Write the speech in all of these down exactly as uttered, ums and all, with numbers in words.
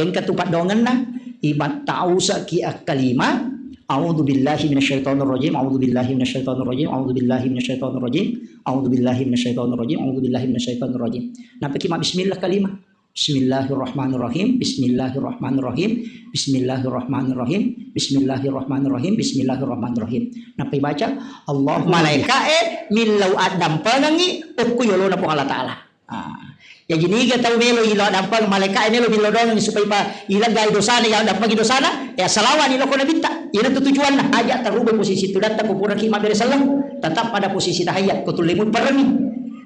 Engka tu paddoangenna, ibatta'usaki akkalima, "A'udzu billahi minasyaitonir rajim, a'udzu billahi minasyaitonir rajim, a'udzu billahi minasyaitonir rajim, a'udzu billahi minasyaitonir rajim, a'udzu billahi minasyaitonir rajim." Nappaki mabbismillah kalima. Bismillahirrahmanirrahim, bismillahirrahmanirrahim, bismillahirrahmanirrahim, bismillahirrahmanirrahim, bismillahirrahmanirrahim. Nappai baca, Allah malaika'e millau addampengengngi okko yolona Puang Allah Ta'ala. Ah. Jaji niga tau melo ilo addampeng, malaika'e melo millau doangengngi supaya pa ileggai dosana, ya addampengi dosana, ya salawani lokko nabitta. Iyana tu tujuanna. Aja tarubai posisi tudatta ko puraki mabbere selleng, tetap pada posisi tahiyat, ko tulle mupperengngi.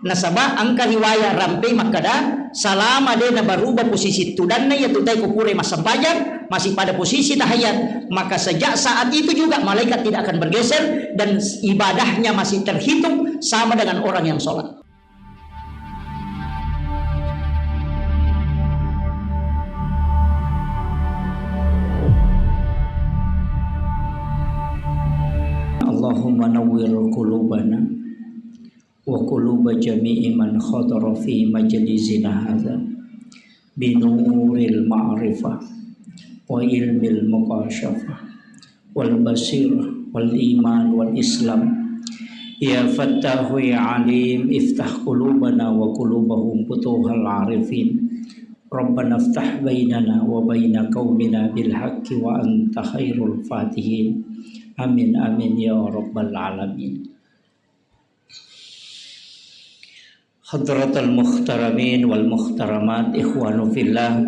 Nasaba engka riwayat rampe makkeda, salama de nabaruba posisi tudanna iya tu tae ko pura massempajang, masih pada posisi tahiyat, maka sejak saat itu juga malaikat tidak akan bergeser dan ibadahnya masih terhitung sama dengan orang yang sholat. Allahumma nawwir qulubana wa quluba jami'i man hadara fi majlisina hadza binuril ma'rifah wa ilmil mukasyafah wal basirah wal iman wal islam. Ya Fattahu ya Alim, iftah qulubana wa qulubahum futuhal arifin. Rabbana iftah bainana wa baina qaumina bil haqqi wa anta khairul fatihin. Amin, amin, ya rabbal alamin. Hadratal muhtaramin wal muhtaramat, ikhwanu fillah.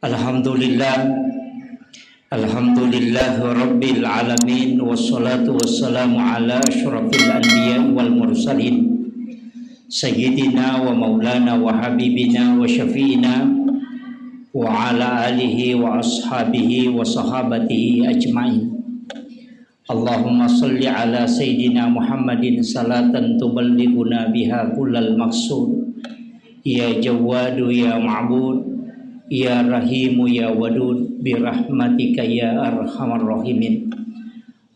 Alhamdulillah. Alhamdulillahi rabbil alamin, wassalatu wassalamu ala asyrafil anbiya wal mursalin, sayyidina wa maulana wa habibina wa syafi'ina wa ala alihi wa ashabihi wa sahabatihi ajmain. Allahumma salli ala sayyidina Muhammadin salatan tuballighuna biha kullal maqsud. Ya Jawwadu ya Ma'bud, ya Rahimu ya Wadud, bi rahmatika ya arhamar rahimin.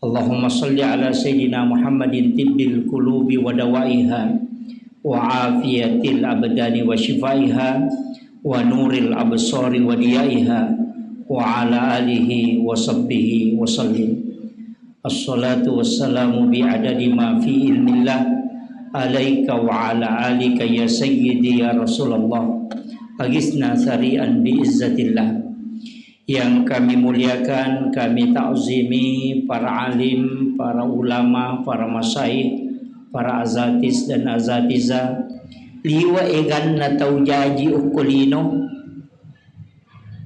Allahumma salli ala sayyidina Muhammadin tibbil qulubi wa dawaiha, wa afiyatil abdani wa shifaiha, wa nuril absari wa diyaiha, wa ala alihi wa sahbihi wa sallim. Assalatu wassalamu bi adadi ma fi ilmillah alaika wa ala alika ya sayyidi ya Rasulullah. Agisna sari'an bi izzatillah. Yang kami muliakan, kami takzimi para alim, para ulama, para masyayikh, para azatis dan azatiza, liwa eganna tau jaji okko lino,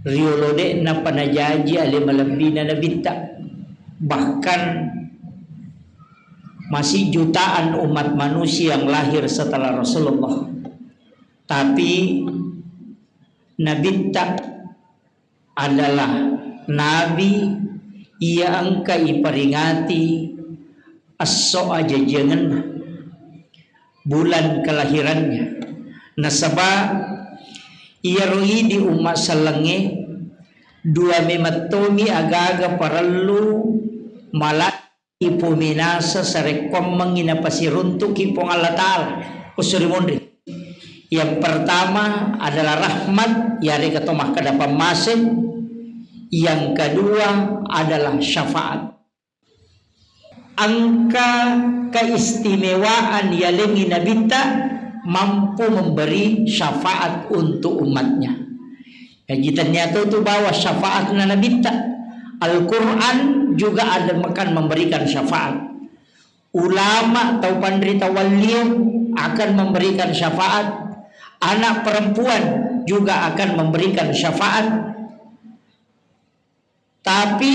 riolo de'na panajaji ale malebbina nabitta. Bahkan masih jutaan umat manusia yang lahir setelah Rasulullah. Tapi nabitta adalah nabi iya engka iperingati esso ajajiangenna, bulan kelahirannya. Nasaba iyaro idi umma sellengnge, dua memettomi agaga parellu mala ipominasa sarekkoammengngi napasiruntuki Puang Allah Ta'ala ko suri monri. Yang pertama adalah rahmat, yarega to makkeda pammaseng. Yang kedua adalah syafaat. Engka keistimewaan yalengngi nabitta mampu memberi syafaat untuk umatnya. Jaji, tennia to tu bawa syafaatna nabitta. Al-Quran juga ada, akan memberikan syafaat. Ulama, tau panrita walliu akan memberikan syafaat. Anak perempuan juga akan memberikan syafaat. Tapi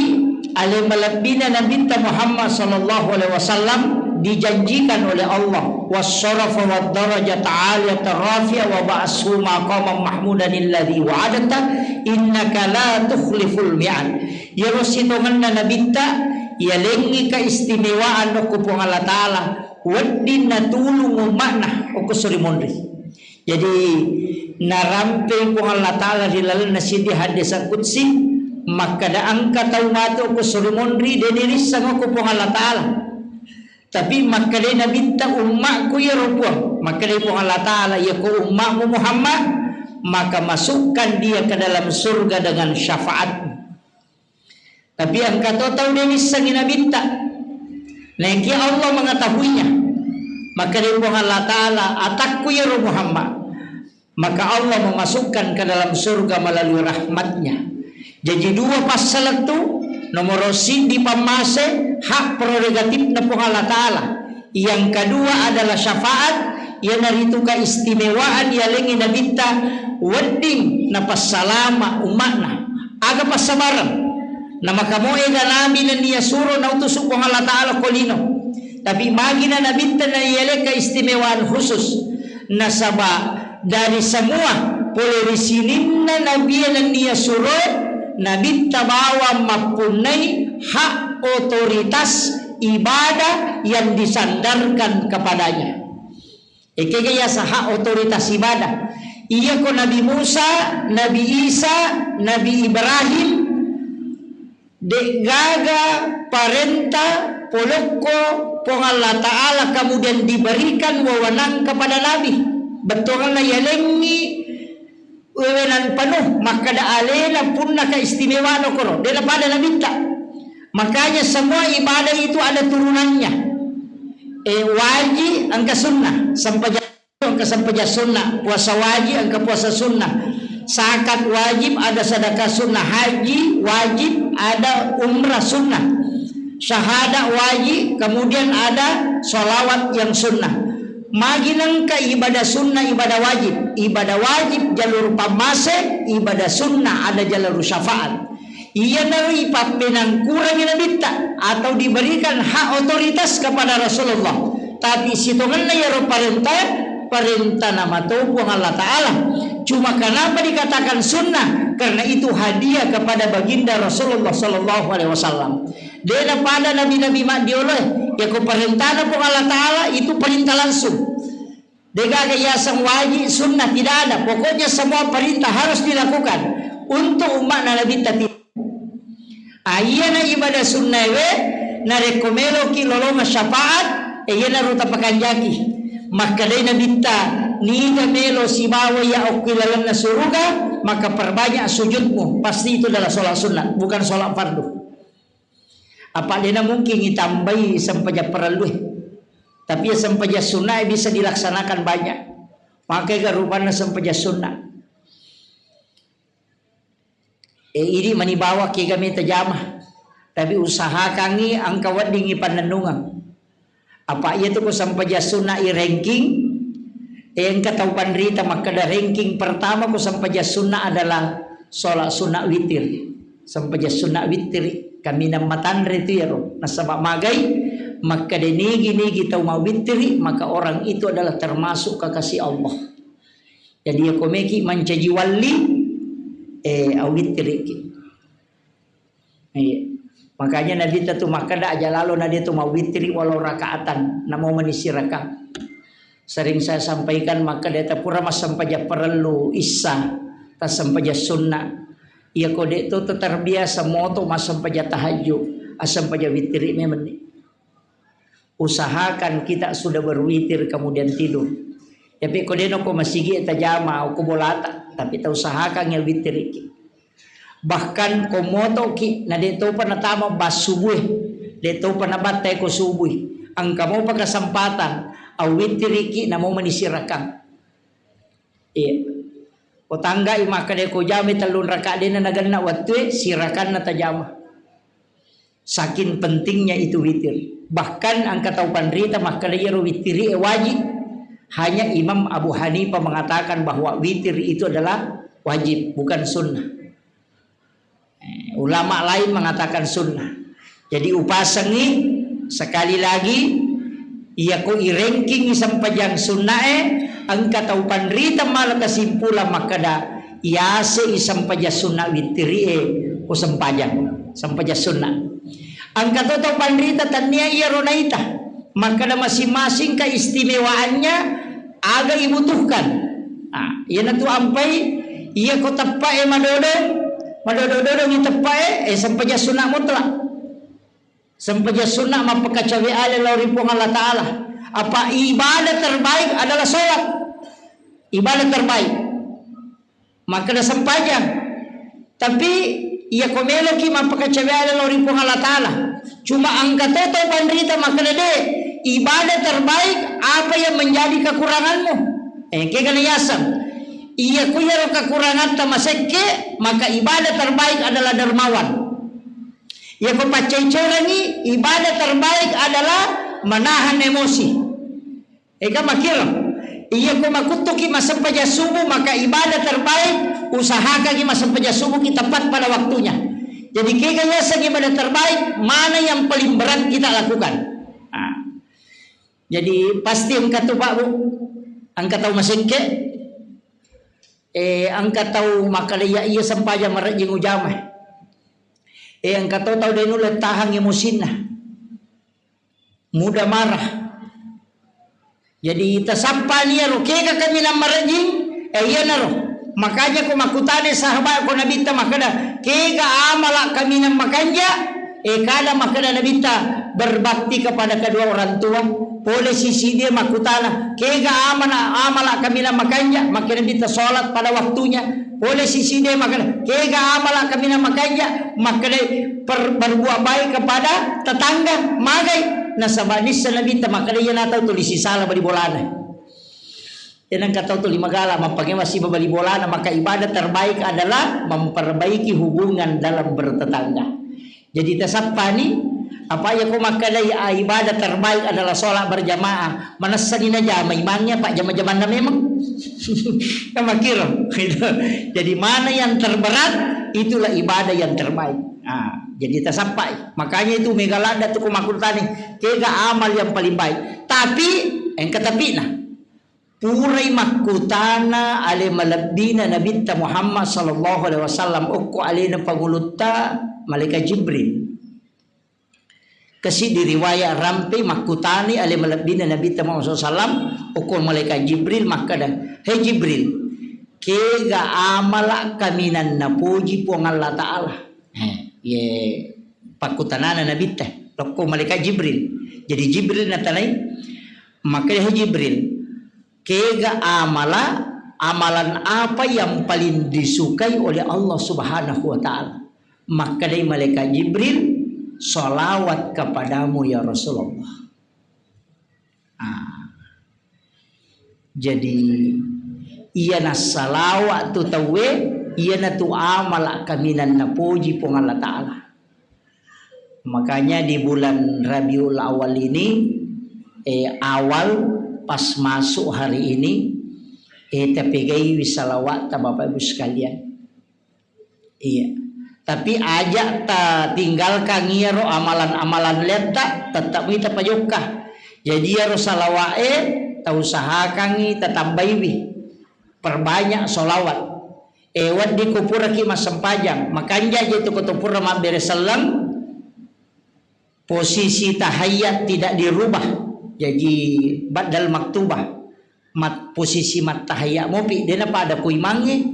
ale malebbina Nabitta Muhammad sallallahu alaihi wasallam dijanjikan oleh Allah, "Wassarafa wad darajata aliyata rafi'a wa ba'ashu maqaman mahmudan alladzi wa'adta innaka la tukhliful mi'ad." Iyaro sitongenna Nabitta, yalengngi keistimewaan okko Puang Allah Ta'ala, wedding natulung umma'na okko suri monri. Jadi, narampei Puang Allah Ta'ala ri lalenna siddi haddesa qudsi, makkeda engka tau matu okko suri monri, de nirisseng okko Puang Allah Ta'ala. Tapi makkeda Nabitta, "Ummaku iyaro Puang." Makkeda Puang Allah Ta'ala, "Iyako ummamu Muhammad, maka masukkan dia ke dalam surga dengan syafaatmu. Tapi engka to tau de' nissengngi nabitta. Naekia Allah mengetahuinya, maka de' Puang Allah Ta'ala, atakku iyaro Muhammad, maka Allah memasukkan ke dalam surga melalui rahmatnya. Jadi dua passalang tu, nomoro siddi pammase, hak prerogatifna Puang Allah Ta'ala. Yang kedua adalah syafaat, iyanaritu keistimewaan yalengngi nabitta wedding napassalama umma'na. Aga passabareng? Namakamoega nabi nennia suro nautusu Puang Allah Ta'ala ko lino. Tapi magina nabitta naialeng keistimewaan khusus. Nasaba dari semua pole ri sininna nabie nennia suroe, nabitta bawang mappunnai hak otoritas ibadah yang disandarkan kepadanya. Ekega yaseng hak otoritas ibadah. Iyako Nabi Musa, Nabi Isa, Nabi Ibrahim, de'gaga parenta polokko Puang Allah Ta'ala kemudian diberikan wewenang kepada Nabi. Bettuanna yalengngi wewenang penuh, makkeda alena punna keistimewaan okoro, de' napada nabitta. Makanya semua ibadah itu ada turunannya. Eh, wajib engka sunnah, sempajang engka sempajang sunnah, puasa wajib engka puasa sunnah, zakat wajib ada sedekah sunnah, haji wajib ada umrah sunnah, syahadat wajib, kemudian ada sholawat yang sunnah. Magi nengka ibadah sunnah, ibadah wajib. Ibadah wajib jalur pammase, ibadah sunnah ada jalur syafaat. Iyanaro ipappenangkurangi nabitta atau diberikan hak otoritas kepada Rasulullah. Tapi sitongenna iyaro parenta, parenta namato Puang Allah Ta'ala. Cuma kenapa dikatakan sunnah? Karena itu hadiah kepada baginda Rasulullah sallallahu alaihi wasallam. De' napada nabi-nabi maddioloe, yako parentana Puang Allah Ta'ala itu perintah langsung. De'gaga yaseng wajib, sunnah, tidak ada. Pokoknya semua perintah harus dilakukan untuk umma'na Nabitta ti-, ah, iyana ibadah sunnaewe, narekko meloki lolongeng syafaat, eh, iyanaro tapakanjaki. Makkedai Nabitta, niga melo sibawa iya okki lalenna suruga, maka perbanyak sujudmu. Pasti itu adalah sholat sunnah, bukan sholat fardu. Apa dena mungkin itambai sempajang parellue. Tapi ya sempajang sunnah bisa dilaksanakan banyak. Pakai ga rupanna sempajang sunnah. Eh, idi mani bawa kega meta jama. Tapi usahakangi engka weddingi pannennungeng. Apa iya tu ko sempajang sunnah i ranking, eh, engka tau panrita makkeda ranking pertama ko sempajang sunnah adalah sholat sunnah witir. Sempajang sunnah witir, kaminang matanre tu iyaro. Nasaba magai, makkeda nigi-nigi tau mawitiri, maka orang itu adalah termasuk kekasih Allah. Jadi, ya komeki mancaji walli, eh, awittiriki. Iya. Makanya Nabitta tu makkeda aja lalo na dia tu mawitiri walau rakaatan, namo mani sirakang. Sering saya sampaikan, makkeda ta pura massempajang parellu issa, tassempajang sunna. Iya ko de to terbiasa moto massempajang tahajud, assempajang witiri memang ni. Usahakan kita sudah berwitir kemudian tidur. Tapi ko deno ko masigi tajama ko bolata, tapi ta usahakan ya witiriki. Bahkan ko motoki na de topa natama bas subue, de topa nabattai ko subui. Engka mopa kesempatan, awitiriki namo mani sirakang. Iya. Ko tanggai makkeda ko jami tellung raka dena nagenna wattue, sirakanna tajama. Saking pentingnya itu witir. Bahkan engka tau panrita makkeda iyaro witiri e wajib. Hanya Imam Abu Hanifah mengatakan bahwa witir itu adalah wajib, bukan sunnah. Eh, ulama lain mengatakan sunnah. Jadi upasengi sekali lagi, iya ko i ranking sempajang sunnae, engka tau panrita mala kesimpulan makkeda, Iyase i sempajang sunna wittirie, ko sempajang, sempajang sunna. Engka to tau panrita tannia iyaro naita, makkeda masing-masing keistimewaannya aga ibutuhkan. Nah, iyanatu ampai, iya ko teppae madodong, madodo-dodong i teppae, eh, sempajang sunna mutlak. Sempajang sunna mappakacawe ale lao ri Puang Allah Ta'ala. Apa ibadah terbaik adalah sholat. Ibadah terbaik. Makkeda sempajang. Tapi iya ko meloki mappakacaweang lao ri Puang Allah Ta'ala. Cuma engka to tau panrita makkeda de, ibadah terbaik apa yang menjadi kekuranganmu. Eh, kegana yaseng. Iya ko iyaro kekurangatta masekke, maka ibadah terbaik adalah dermawan. Iya ko paccai-cairangngi, ibadah terbaik adalah menahan emosi. Ega makkiro. Iya ko makuttuki massempajang subuh, maka ibadah terbaik, usahakangi massempajang subuh ki tepat pada waktunya. Jadi kega yaseng ibadah terbaik, mana yang paling berat kita lakukan. Nah. Jadi pasti engka tu Pak Bu, engka tau masekke, eh, engka tau makkeda iya sempajang marejjing ujama. Eh, engka tau tau de nulle tahang emosinna. Mudah marah. Jadi tasappani iyaro kega kaminang marejjing, eh, iyanaro. Makanya ko makkutana sahabat ko Nabitta makkeda, kega amala kaminang makanja, eh, kada makkeda Nabitta berbakti kepada kedua orang tua, pole sisi dia makkutana, kega amala, amala kaminang makanja, makkeda Nabitta salat pada waktunya, pole sisi dia makkeda, kega amala kaminang makanja, makkeda per-, berbuat baik kepada tetangga, magai. Nasaba nissa Nabitta makkeda, iya natau tuli sisala bali bolana. Tenang katau tuli magala, mappangewa siba bali bolana, maka ibadah terbaik adalah memperbaiki hubungan dalam bertetangga. Jadi tasappani, apa iya ko makkedai, ah, ibadah terbaik adalah sholat berjamaah. Manessani najama imangnya, Pak, jama-jamanna memang. Kan makkiro. Jadi mana yang terberat, itulah ibadah yang terbaik. Ah, jadi tasappai. Makanya itu mega ladda tu ko makkutani, kega amal yang paling baik. Tapi, engka tapina. Purai makkutana ale malebbina Nabitta Muhammad sallallahu alaihi wasallam, okko alena pangulutta malaikat Jibril. Kasi di riwayat rampe makkutani ale malebbina Nabitta Muhammad sallallahu alaihi wasallam, okko malaikat Jibril makkeda, "Hei Jibril, kega amala kaminang napoji Puang Allah Ta'ala?" Eh, ye pakkutanana Nabitta, lokko malaikat Jibril. Jadi Jibril natanai, makkeda, "Hei Jibril, kega amala, amalan apa yang paling disukai oleh Allah Subhanahu wa Ta'ala?" Makkedai malaikat Jibril, "Salawat kepadamu ya Rasulullah." Ah. Jadi, iyana salawat tu tauwe, iyana tu amala kaminang napoji Puang Allah Ta'ala. Makanya di bulan Rabiul Awal ini, eh, awal pas masuk hari ini, eh, tapegaiwi salawatta Bapak Ibu sekalian. Iya. Tapi aja ta tinggalkan iyaro amalan-amalan letta, tetap muita pajokka. Jadi iyaro salawa'e tausahakangi tatambaiwi. Perbanyak salawat. Eh, wedding ko puraki massempajang, makanja je tu ko to pura mabbere selleng, posisi tahiyat tidak dirubah. Jadi badal maktubah. Mat-, posisi mattahiyat mopi, de napada ko imangnge.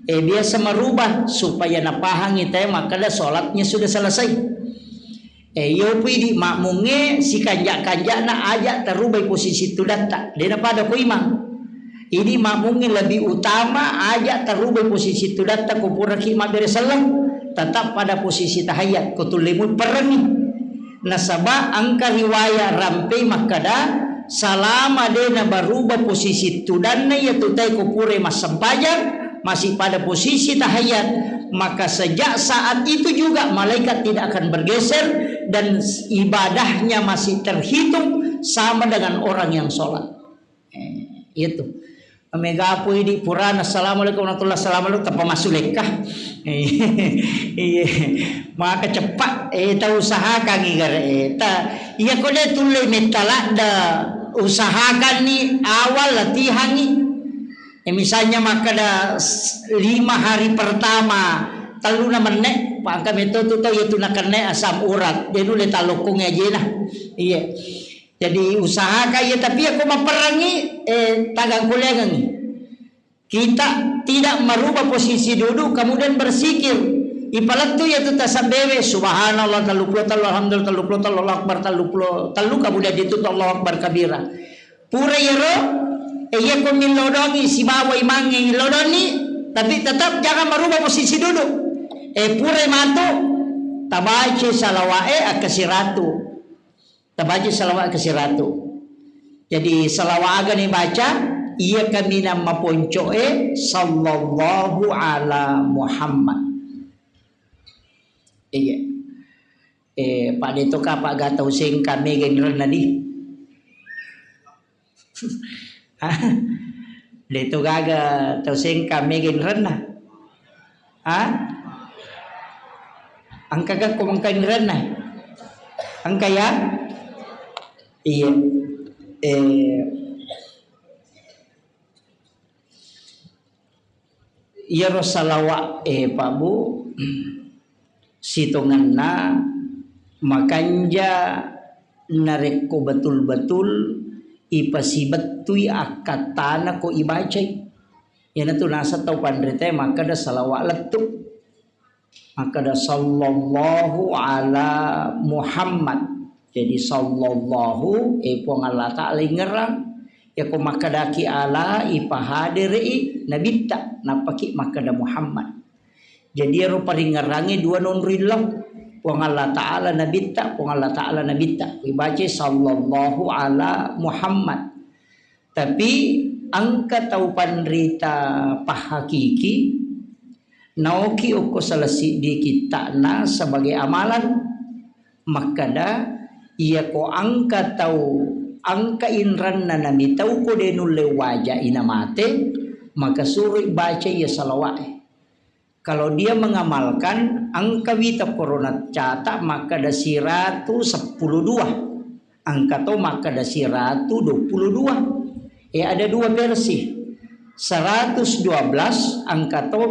Eh, biasa merubah supaya napahangi te makkeda salatnya sudah selesai. Eh, iyo pu idi makmungnge sikanja-kanjana aja tarubai posisi tudatta. De napada ko imang. Idi makmungnge lebih utama aja tarubai posisi tudatta ko puraki mabbere selleng, tetap pada posisi tahiyat, ko tullemui perengi. Nasaba engka riwayat rampe makkeda, salama de nabaruba posisi tudanna iyatu tae ko pura massempajang, masih pada posisi tahiyat, maka sejak saat itu juga malaikat tidak akan bergeser dan ibadahnya masih terhitung sama dengan orang yang sholat. Eh, itu. Mega pui di purana, "Assalamualaikum warahmatullahi wabarakatuh," tappa massu lekka. Iya. Maka cepat, eh, tausahakangi gare, eh, ta, iya ko de tulle metta ladda, usahakanni awal latihangi. Eh, misalnya makkeda s-, lima hari pertama, telluna menne, pangka metto tu tau iya tu nakenne asam urat, de nulle tallokkongi ajena. Iya. Jadi usahakan ya, tapi aku maperangi, eh, tagang kuliangangi. Kita tidak merubah posisi duduk, kemudian berzikir. Ipalettu ya tu tasabbewe, subhanallah tellu puluh tellu, alhamdulillah tellu puluh tellu, Allahu akbar tellu puluh tellu, kemudian ditutup Allahu akbar kabira. Pura yero, eh, iya ko millodongi sibawa imangnge illodonni, Tapi tetap jangan merubah posisi duduk. Eh, purai matu, tabaca salawa'e akkasiratu. Tabaca salawat ke siratu. Jadi salawat aga ni baca, iya kaminang maponco'e, sallallahu ala Muhammad. Iya. Eh, Pak Deto ka Pak Gatau Sengka mega inrenna di. Hah? Deto gaga tau Sengka mega inrenna. Hah? Engka ga ko mengka inrenna? Engka ya? Iya. Eh, iyaro salawat, eh, Pak Bu, sitongenna makanja narekko betul-betul ipasibettui akkattana ko ibacai. Iyanatu naseng tau panritae makkeda salawat lettu. Makkeda, "Sallallahu ala Muhammad." Jadi, sallallahu, eh, Puang Allah Ta'ala ingerang. Yako makkedaki ala, ipahadere'i nabitta, nappaki makkeda Muhammad. Jadi, ero paringerangnge dua nonroi lao. Puang Allah Ta'ala nabitta, Puang Allah Ta'ala nabitta. Ibaca, "Sallallahu ala Muhammad." Tapi engka tau panrita pahakiki, naoki okko salah siddi kitta'na sebagai amalan, makkeda, iyako engka tau, engka inranna namitau ko de nulle waja ina mate, maka suroi baca iya salawa'e. Kalau dia mengamalkan, engka wita korona catat makkeda siratu seppulo dua, engka to makkeda siratu dua puluh dua. Eh, ada dua versi. Seratus dua belas engka to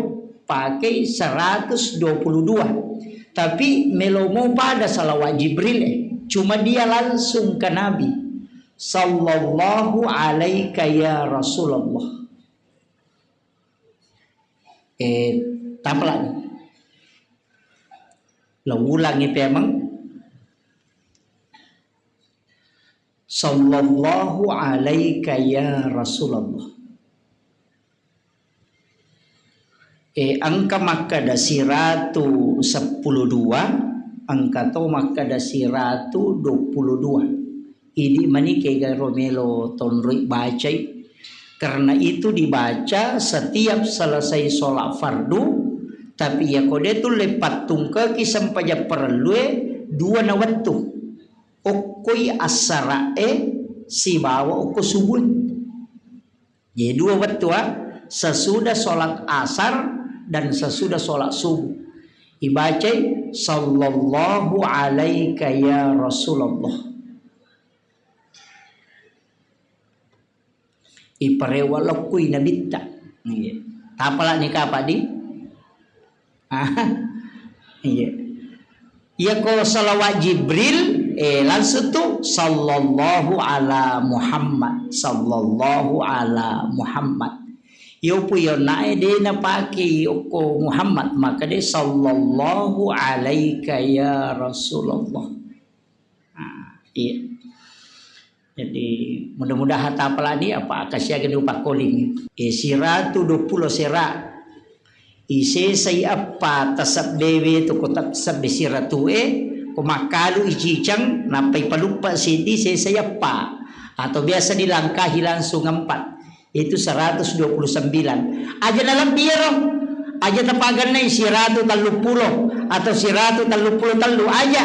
pakai seratus dua puluh dua. Tapi melomo pada salawat Jibril, eh. Cuma dia langsung ke Nabi. Sallallahu alaika ya Rasulullah. Eh, tapalani. Lo ulangi pemeng. Sallallahu alaika ya Rasulullah. Eh, engka makkeda siratu seppulo dua, engka to makkeda siratu dua puluh dua. Idi mani kega ro melo tonroi bacai. Karena itu dibaca setiap selesai sholat fardu, tapi yako de tulle pattungkeki sempajang parellue dua na wettu. Okkoi assara'e sibawa okko subuh. Jadi dua wettu, ah, sesudah sholat asar dan sesudah sholat subuh. Ibacai, "Sallallahu alaika ya Rasulullah." Iparewa lokkui nabitta. Iya. Tapala ni kapa di? Ah, iya. Iya ko salawat Jibril, eh, langsung tu, "Sallallahu ala Muhammad, sallallahu ala Muhammad." Iyo pu iyo nae de napake okko Muhammad, maka de, "Sallallahu alaika ya Rasulullah." Ah, iya. Jadi, mudah-mudahan tapalani apa kasiaga ni upakkoling. Eh, siratu dua puluh sera. Isesai eppa tasebbewe tu ko tasebbe siratue, ko makkalu iciceng, nappa ipaluppa siddi sesai eppa. Atau biasa dilangkahi langsung empat. Itu seratus dua puluh sembilan. Aja nalebbi ero. Aja tapagennai siratu telluppulo atau siratu telluppulo tellu aja.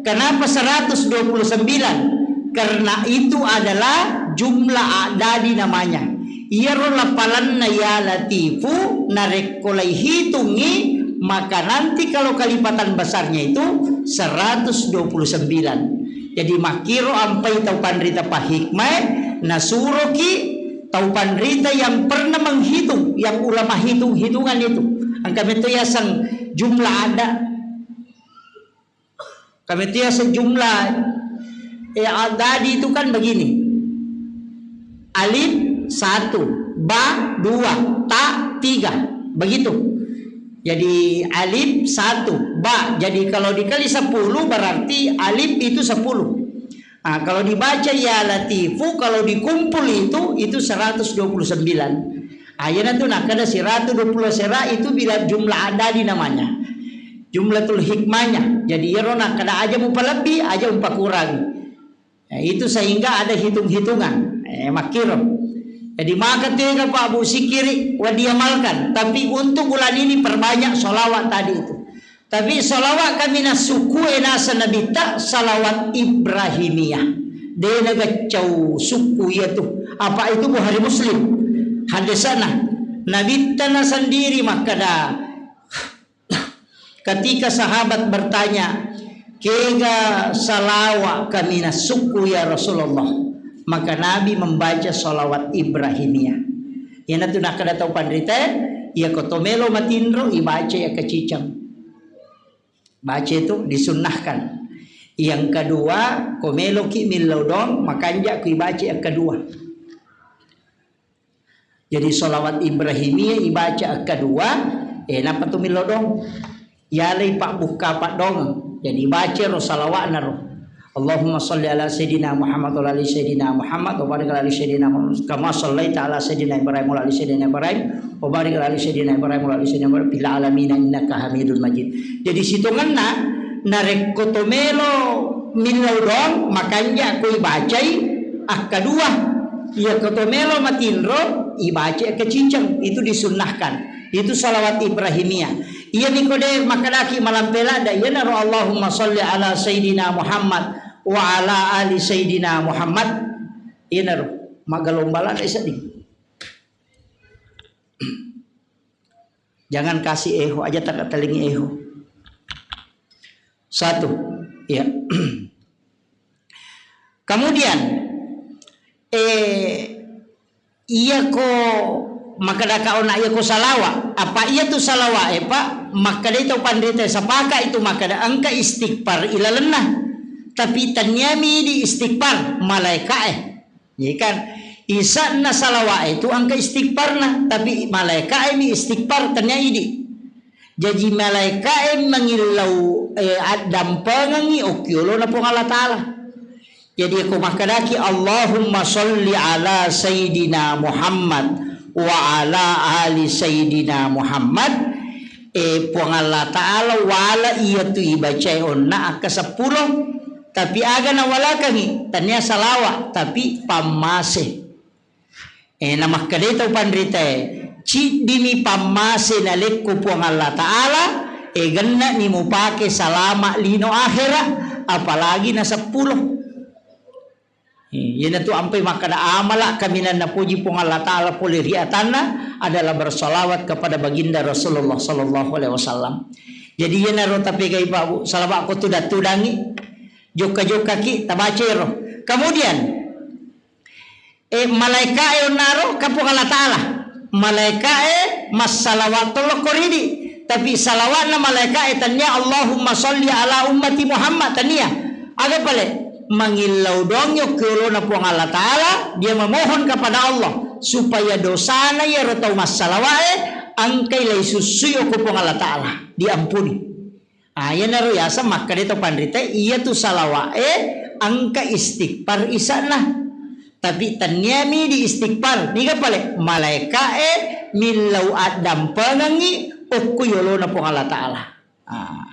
Kenapa seratus dua puluh sembilan? Karena itu adalah jumlah adadi namanya. Iyaro lapalanna ya Latifu narekko laihitungi, maka nanti kalau kalipatan besarnya itu seratus dua puluh sembilan. Jadi makkiro ampai tau panrita pahikmae nasuroki tau panrita yang pernah menghitung, yang ulama hitung-hitungan itu. Engka metto yaseng jumlah ada. Engka metto yaseng jumlah, eh, adadi itu kan begini. Alif satu, ba dua, ta tiga. Begitu. Jadi alif satu, ba. Jadi kalau dikali sepuluh berarti alif itu sepuluh. Ah, kalau dibaca ya Latifu, kalau dikumpul itu, itu seratus dua puluh sembilan. Ayana tu nakkeda siratu dua puluh sera itu bila jumlah adadi namanya. Jumlatul hikmahnya. Jadi iyaro nakkeda aja mupalebbi, aja mupakurangi. Eh, itu sehingga ada hitung-hitungan. Eh, makkiro. Jadi maka tega Pak Bu sikiri wa diamalkan. Tapi untuk bulan ini perbanyak sholawat tadi itu. Tapi salawat kaminang sukku e naseng Nabitta salawat Ibrahimiyah. De' nagaccau sukku iyatu. Apa itu Bukhari Muslim. Hadesana. Nabitta na sendiri makkada, ketika sahabat bertanya, "Kega salawat kaminang sukku ya Rasulullah?" Maka Nabi membaca salawat Ibrahimiyah. Iyanatu nakkada tau panrita, iya ko to melo matinro, ibaca iya kaciceng. Baca itu disunnahkan. Yang kedua, ko meloki millau doang, makanja ku ibaca yang kedua. Jadi salawat Ibrahimiyah ibaca yang kedua, eh, napa tu millau doang? Yalai pabbukka paddongeng. Jadi baca ro salawatna ro. Allahumma salli ala Sayyidina Muhammad wa ala ali Sayyidina Muhammad wa barik ala ali Sayyidina Muhammad kama sallaita ala Sayyidina Ibrahim wa ala ali Sayyidina Ibrahim wa barik ala ali Sayyidina Ibrahim wa ala ali Sayyidina Ibrahim fil alamin innaka Hamidun Majid. Jadi sitongenna narekko to melo millau doang makanja ko ibacai akkadua. Iya ko to melo matinro ibaca kaciceng itu disunnahkan. Itu salawat Ibrahimiyah. Iya mi ko de makkadaki malampe ladda iyanaro Allahumma salli ala Sayyidina Muhammad wa ala ali Sayyidina Muhammad. Iyanaro magalomba ladda isedding. Jangan kasih eho, aja tak telingi eho. Satu, ya. Kemudian, eh, iya ko makkada ka ona iya ko salawa, apa iya tu salawa e Pak? Makkada itu pandita sapaka itu makkada engka istighfar ilalenna. Tapi taniami di istighfar malaika e. Iya kan? Isanna salawa'e tu engka istighfarna, tapi malaeka'e mi istighfar, tennia idi. Jaji malaeka'e mangillau, eh, addampengengngi okkiolona Puang Allah Ta'ala. Jadi ko makkedaki, "Allahumma sholli ala Sayyidina Muhammad wa ala ali Sayyidina Muhammad," eh, Puang Allah Ta'ala wala iyatu ibacae onna akka seppulo. Tapi aga nawalakengngi, tennia salawa, tapi pammase. Eh, namakkedai tau panritae, ciddimi pammase nalekko Puang Allah Ta'ala, eh, genna'ni mupake salama lino akhera, apalagi na seppulo. Eh, iyanatu ampai makkeda amala kaminang napoji Puang Allah Ta'ala pole ri atanna adalah bersalawat kepada baginda Rasulullah sallallahu alaihi wasallam. Jadi iyanaro tapegai Pak Bu, salawat ko tudang-tudangi. Jokka-jokkaki tabaca ero. Kemudian, eh, malaeka'e onnaro ka Puang Allah Ta'ala. Malaeka'e massalawat tolokko ridi. Tapi salawatna malaeka'e tennia Allahumma sholli ala ummati Muhammad, tennia. Aga pale? Mangillau doang yokkiolona Puang Allah Ta'ala, dia memohon kepada Allah supaya dosana iyaro tau massalawa'e engkai lai sussui okko Puang Allah Ta'ala, diampuni. Ah, iyanaro yaseng makkeda to panrita, iyatu salawa'e engka istighfar isa'na. Tapi tenniami di istighfar, niga pale? Malaeka'e millau addampengengngi okko yolona Puang Allah Ta'ala. Ah.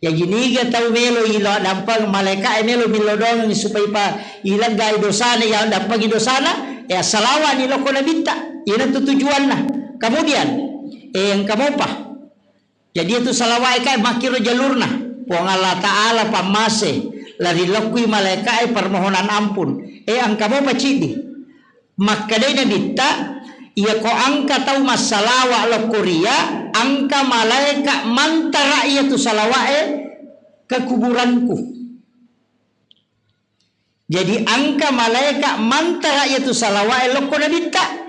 Jaji niga tau melo ilo addampeng, malaeka'e melo millau doangengngi supaya pa ileggai dosana, iya addampengi dosana, ya salawa'ni lokko nabitta. Iyanatu tujuanna. Kemudian, eh, engka mopa. Jadi itu salawa'e kae makkiro jalurna. Puang Allah Ta'ala pammase, lari lokkui malaeka'e permohonan ampun. Eh, engka mopa ciddi. Makkedai Nabitta, iya ko engka tau massalawa lokko ria, engka malaeka mantara iyatu salawa'e ke kuburanku. Jadi engka malaeka mantara iyatu salawa'e lokko Nabitta.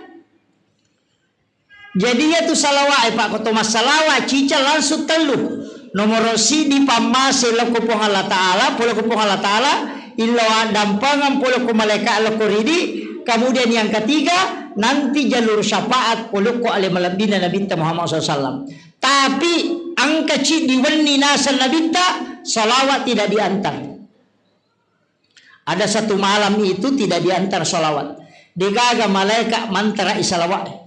Jadi iyatu salawa'e, Pak, ko to massalawa ciceng langsung tellu. Nomoro siddi pammase lokko Puang Allah Ta'ala, pole ko Puang Allah Ta'ala, illau addampengeng pole ko malaeka lokko ridi, kemudian yang ketiga, nanti jalur syafaat pole ko ale malebbina Nabitta Muhammad sallallahu alaihi wasallam. Tapi engka ciddi wenni naseng Nabitta, salawat tidak diantar. Ada satu malam itu tidak diantar salawat. Degaga malaeka mantara i salawat.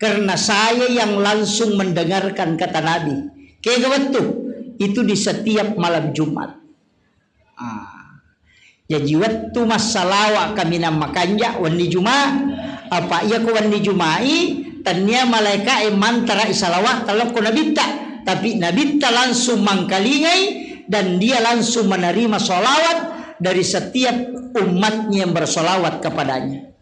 Karena saya yang langsung mendengarkan kata Nabi. Kega wettu? Itu di setiap malam Jumat. Ah. Jaji wettu massalawa kaminang makanja wenni Juma, apa iya ko wenni Jumai, tania malaika e mantara i salawa talokko nabitta, tapi nabitta langsung mangkalingai dan dia langsung menerima salawat dari setiap umatnya yang bersalawat kepadanya.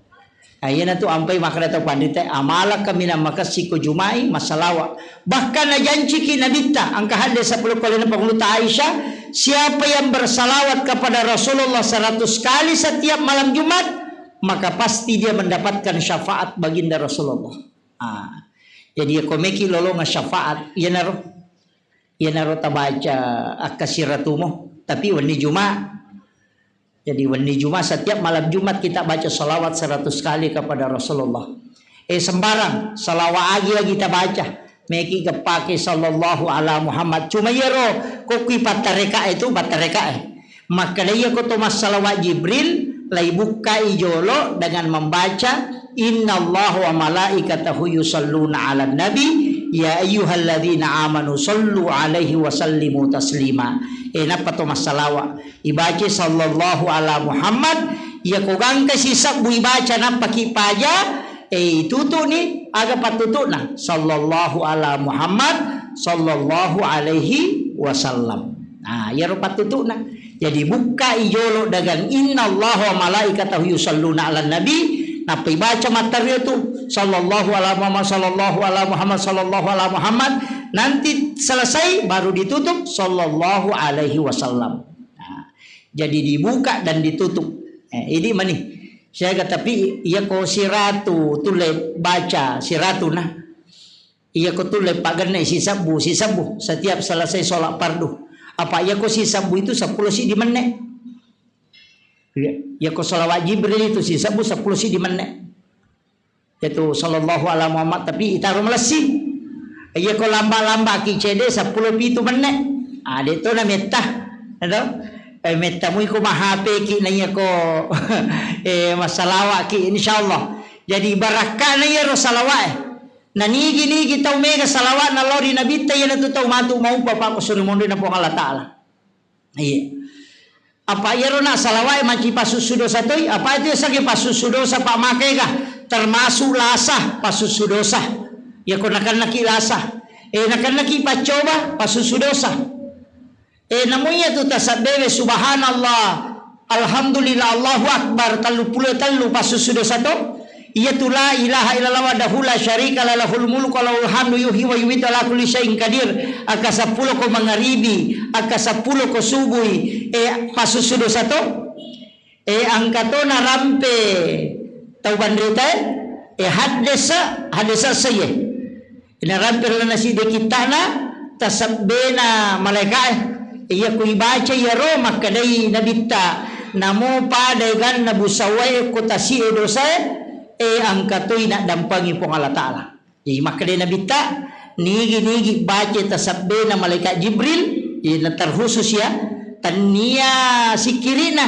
Ah, iyanatu ampai makkeda tau panrita, amalakka minang makessing ko Jumai, massalawa. Bahkan najanciki Nabitta, engka hadis sepuluh kali Panguluta Aisyah, siapa yang bersalawat kepada Rasulullah seratus kali setiap malam Jumat, maka pasti dia mendapatkan syafaat baginda Rasulullah. Ah, jadi ko meki lolonga syafaat, iyanaro, iyanaro tabaca akkasiratumo, tapi wenni Juma. Jadi, wenni Juma, setiap malam Jumat kita baca salawat seratus kali kepada Rasulullah. Eh, sembarang, salawat agi-agi kita baca. Meki gepake sallallahu ala Muhammad. Cuma iyaro, ko kui pattareka itu, pattareka e. Makkeda iya ko to massalawa Jibril, lai bukkai jolo dengan membaca, "Innallaha wa malaikatahu yusalluna ala nabi, ya ayyuhalladzina amanu sallu alaihi wa sallimu taslima." Eh, nappa to massalawa. Ibaca sallallahu ala Muhammad, iya ko gangka sisebbu ibaca nappaki paja, eh, itutu'ni, aga pattutu'na? Sallallahu ala Muhammad, sallallahu alaihi wasallam. Nah, iyaro pattutu'na. Jadi bukkai jolo dagang innallaha wa malaikatahu yusalluna ala nabi, nappa ibaca matteru itu sallallahu ala Muhammad, sallallahu ala Muhammad, sallallahu ala Muhammad, nanti selesai baru ditutup sallallahu alaihi wasallam. Nah, jadi dibuka dan ditutup. Eh, ini mani. Siaga, tapi iya ko siratu tulle baca siratu nah. Iya ko tulle pagenne sisebbu, sisebbu setiap selesai sholat fardu. Apa iya ko sisebbu itu sepuluh siddi menne. Iya, iya ko salawat Jibril itu sisebbu sepuluh siddi menne. Yaitu sallallahu ala Muhammad, tapi itaro malessi. Iya ko lamba-lamba ki cede sepuluh pitu menne. Ah, de to na metta. Edo? Eh, metta mui ko mahape ki na iya ko, eh, massalawa ki, insyaallah. Jadi barakkana iya ro salawa e. Na nigi-nigi tau mega salawat na lao ri nabitta, iya na tu tau matu maupa pa ko suri monri na Puang Allah Ta'ala. Iya. Apa iyaro na salawat e manci pasussu dosa toi? Apa itu sagi pasussu dosa, Pak, makega? Termasuk lasa pasussu dosa. Ya ko nakennaki lasa. Eh, nakennaki paccoba pasussu dosa. Eh, namu iya tu tasabbewe subhanallah, alhamdulillah, Allahu akbar, tellu pulo tellu pasussu dosa to? Iyatu la ilaha illallah wahdahu la syarika la lahul mulku wa lahul hamdu yuhyi wa yumitu ala kulli syai'in qadir. Akka seppulo ko mangaribi, akka seppulo ko subui, eh, pasussu dosa to? Eh, engka to narampe tau banrita e, eh, haddesa, haddesa seye. Narampe ri lalenna siddi kitta'na tasebbena malaeka'e. Iya ku ibaca iyaro makkedai nabitta, namo pada eganna busawae ko tasi'e dosae, e engka toi naddampengi Puang Allah Ta'ala. Jadi makkedai nabitta, nigi-nigi baca tasebbena malaikat Jibril, iya na terkhusus ya, tennia sikkiri'na.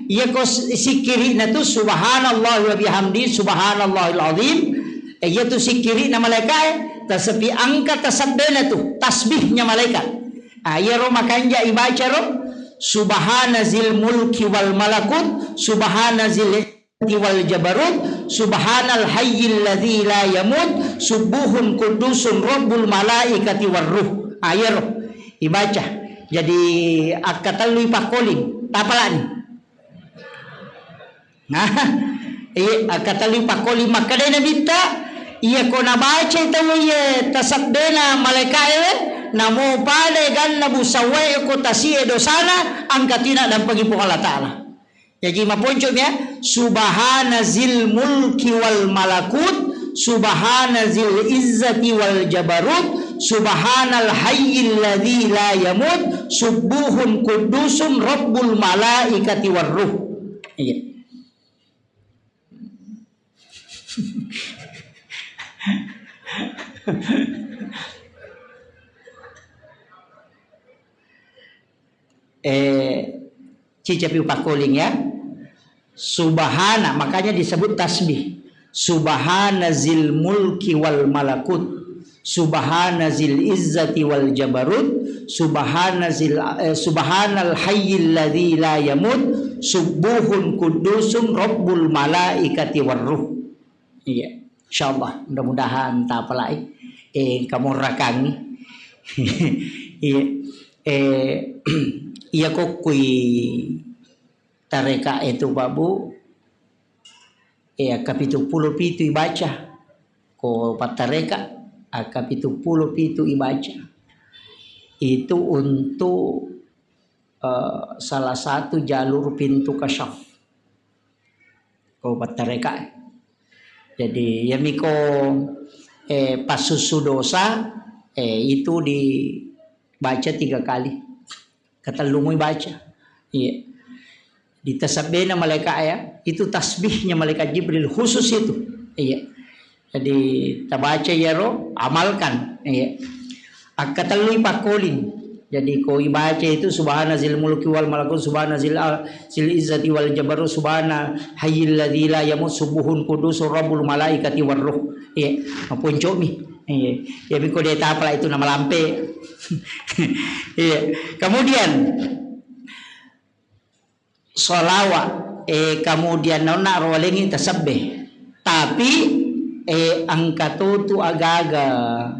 Iya ko s-, sikkiri'na tu subhanallah wa bihamdi, subhanallahil azim. Eh, iya tu sikkiri'na malaeka'e, tasepi engka tasebbena tu tasbihnya malaikat. Ah, iyaro makanja ibaca ro, subhana zil mulki wal malakut, subhana zil izzati wal jabarut, subhanal hayyil ladzi la yamut, subbuhun quddusun rabbul malaikati war ruh. Ah, iyaro ibaca. Jadi akkatellui pakkoling, tapalani. Nah, iya, akkatellui pakkoling makkedai nabitta, iya ko nabacai tau iya tasebbena malaeka'e, namo pada eganna busawae ko tasi'e dosana, engka toi naddampengi Puang Allah Ta'ala. Jaji maponcomi ya, subhana zil mulki wal malakut, subhana zil izzati wal jabarut, subhanal hayyil ladzi la yamut, subbuhun quddusun rabbul malaikati war ruh. Iya. Eh, cicapi upakkoling ya. Subhana, makanya disebut tasbih. Subhana zil mulki wal malakut. Subhana zil izzati wal jabarut. Subhana zil, eh, subhanal hayyil ladzi la yamut. Subbuhun quddusun rabbul malaikati war ruh. Iya, insyaallah, mudah-mudahan tapalai. Eh, kamorrakangi. Iya. Eh, iya kokkui tareka itu, Pak Bu. Eh, akka pitu pulo pitu ibaca. Ko pattareka, akka pitu pulo pitu ibaca. Itu untuk, eh, salah satu jalur pintu kasyaf. Ko pattareka. Jadi, yamiko, eh, passussu dosa, eh, itu dibaca tiga kali. Katellumui baca. Iya. Ditasabbena malaika ya, itu tasbihnya malaikat Jibril khusus itu. Iya. Jadi, tabaca iyaro, amalkan. Iya. Akkatellui pakkoling. Jadi, ko ibaca itu, subhana zil mulki wal malakut, subhana zil al-, zil izzati wal jabarut, subhana hayyil ladzi la yamut, subuhun qudusur rabbul malaikati war ruh. Iya, maponcomi. Iya. Jadi, ko de tapala itu namalampe. Iya. Kemudian, sholawat, eh, kemudian naonna rolengi tasabbe. Tapi, eh, engka totu agaga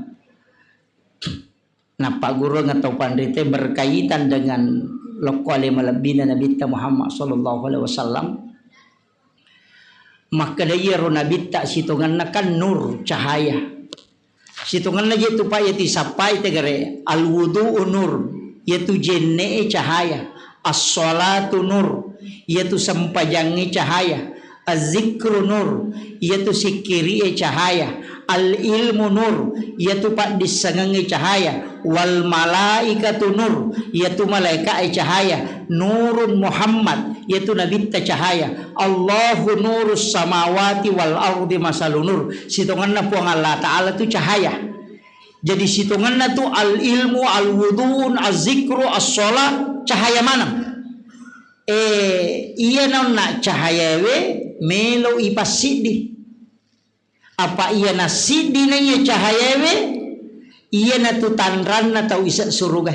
nappagurung atau panrita berkaitan dengan lokko ale malebbina Nabitta Muhammad sallallahu alaihi wasallam. Makkeda iyaro Nabitta sitongenna kan nur, cahaya. Sitongenna je tu, Pak, iyatu isappai tegere, al-wudu'u nur, iyatu jenne'e cahaya, as-sholatu nur, iyatu sempajangnge cahaya, az-zikru nur, iyatu sikkiri'e cahaya, al-ilmu nur, iyatu paddissengengnge cahaya, wal malaikatu nur, iyatu malaika'e cahaya, nurun Muhammad, iyatu Nabitta cahaya. Allahu nurus samawati wal ardi masalu nur. Sitongenna Puang Allah Ta'ala tu cahaya. Jadi sitongenna tu al ilmu, al wudun, az zikru, as sholat, cahaya maneng. Eh, iya naonna cahayawe melo ipassiddi. Apa iya nassiddi na iya cahayawe, iya natu tanranna tau ise suruga.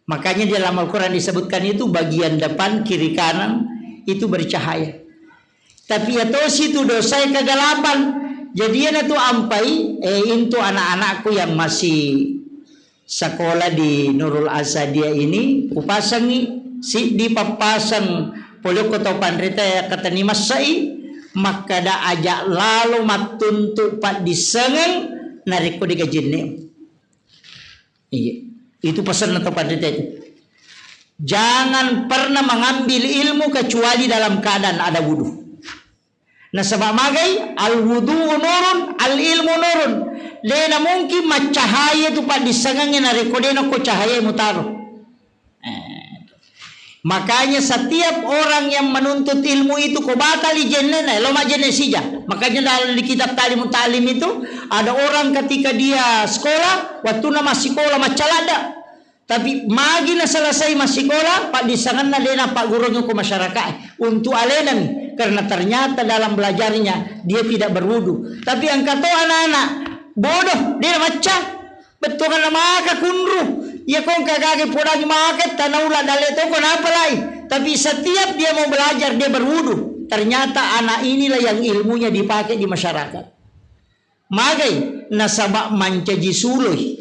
Makanya di dalam Al-Quran disebutkan itu bagian depan, kiri, kanan itu bercahaya. Tapi iya tosi tu dosae kegelapan. Jadi iya natu ampai, eh, intu anak-anakku yang masih sekolah di Nurul Asadiyah ini, kupasangi siddi pappasang polokko tau panrita ya katani massai, makkada aja lalo mattuntu paddissengeng narekko digajinne. Iya. Itu pesanna tau panrita itu. Jangan pernah mengambil ilmu kecuali dalam keadaan ada wudu. Nasaba magai, al wudu nurun, al ilmu nurun. Dena mungkin maccahaya tu paddissengengnge narekko dena ko cahaya mutaro. Eh. Makanya setiap orang yang menuntut ilmu itu ko batali jennena, lo majenne sija. Makanya dalam di kitab Ta'limut Ta'lim itu ada orang ketika dia sekolah, waktu na masih sekolah maccaladda. Tapi magi naselesai massikola, paddissengenna de napaggurungi ko masyarakat untuk alenami, karena ternyata dalam belajarnya dia tidak berwudu. Tapi engka to anak-anak bodoh, de namacca, bettuanna maka kunru, iya ko engka gage podangi maka tanaula dalle to ko napalai. Tapi setiap dia mau belajar dia berwudu. Ternyata anak inilah yang ilmunya dipakai di masyarakat. Magai nasaba mancaji suloi.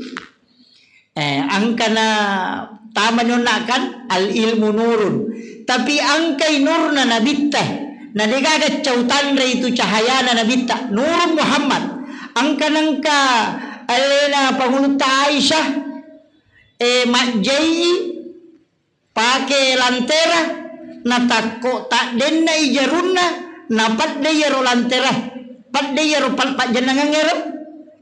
Eh, engkana tamani onna kan al ilmu nurun. Tapi engkai nurna nabitta. Na degaga cau tanre itu cahayana nabitta. Nurun Muhammad. Engka nengka alena pangulutta Aisyah, eh, majjai pake lantera, natakko taddenna i jarunna, napadde iyaro lantera, padde iyaro pa-, pajjennangeng ero,